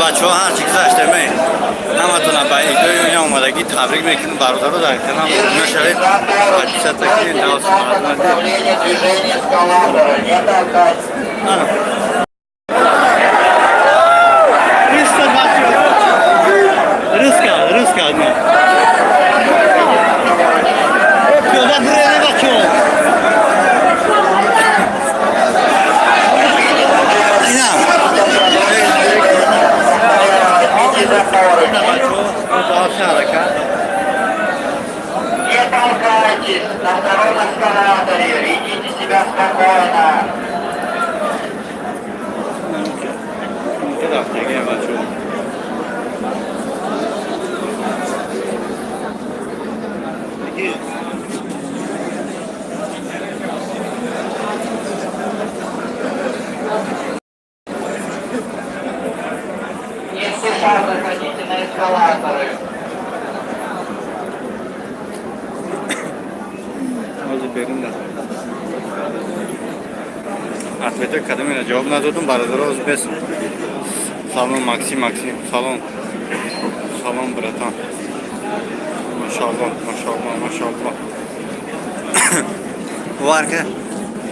Бачаҳо, ҳарчи гузашта ме ҳаматона ба идои оня омадагӣ табрик мекунем. Бародаро, дар канал нашавед, подписаться кунед. Направление движения эскалатора. Не толкать. Русска, русска, русска одна. Пиёда бурене, бачаҳо. Ина. Возьмите за поручни. Бачаҳо, ҳаракат. Не толкайтесь на втором эскалаторе. Ведите себя спокойно. Рафтагия, бачаҳо. Не спеша заходите на эскалаторы. Ҳозир берун да ответои кадомеро ҷавоб надодум, бародаро. Ҳозир бес. Салом, Максим, Максим, салом, салом, братан. Машоалло, машоалло, машоалло. Варка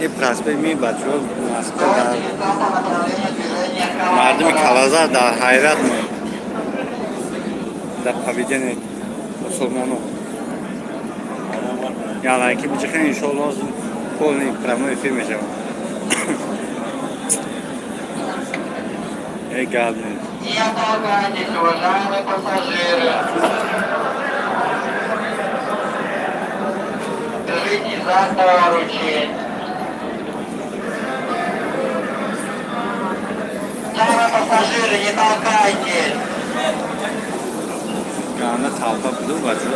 и проспект ми, бачаҳо, Москва дар Направление движения мардуми эскалатора. Калазар дар ҳайрат монд дар поведение мусулмоно. Ялайки бичихен, иншоалло, полный прямой эфир мешавад. Э, гап нест. Не толкайтесь, уважаемые пассажиры. Держитесь за поручень. Уважаемые пассажиры, не толкайтесь. Гана толпа буду, бачо,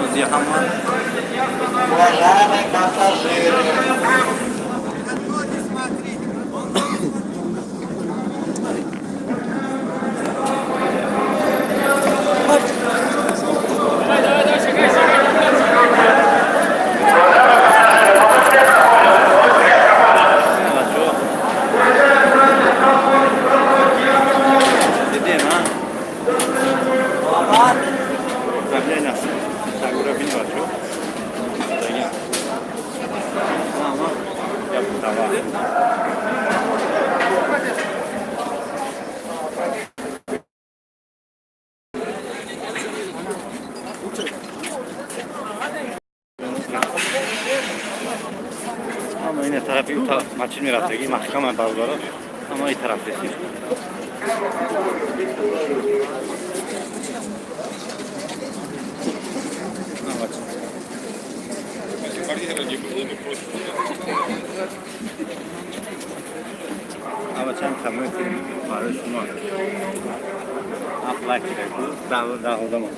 ози ҳама. Уважаемые пассажиры. Бачо, дидем, а давление сагура бин, бачо, ама я давай. Ама ина тарафи масҷид мерафтаги маҳкама, бародаро, ама и тараф ресид. На, бачо. Ама чанд прямой эфир барои шумо. Ҳафт лайк кирад, 10 одамо.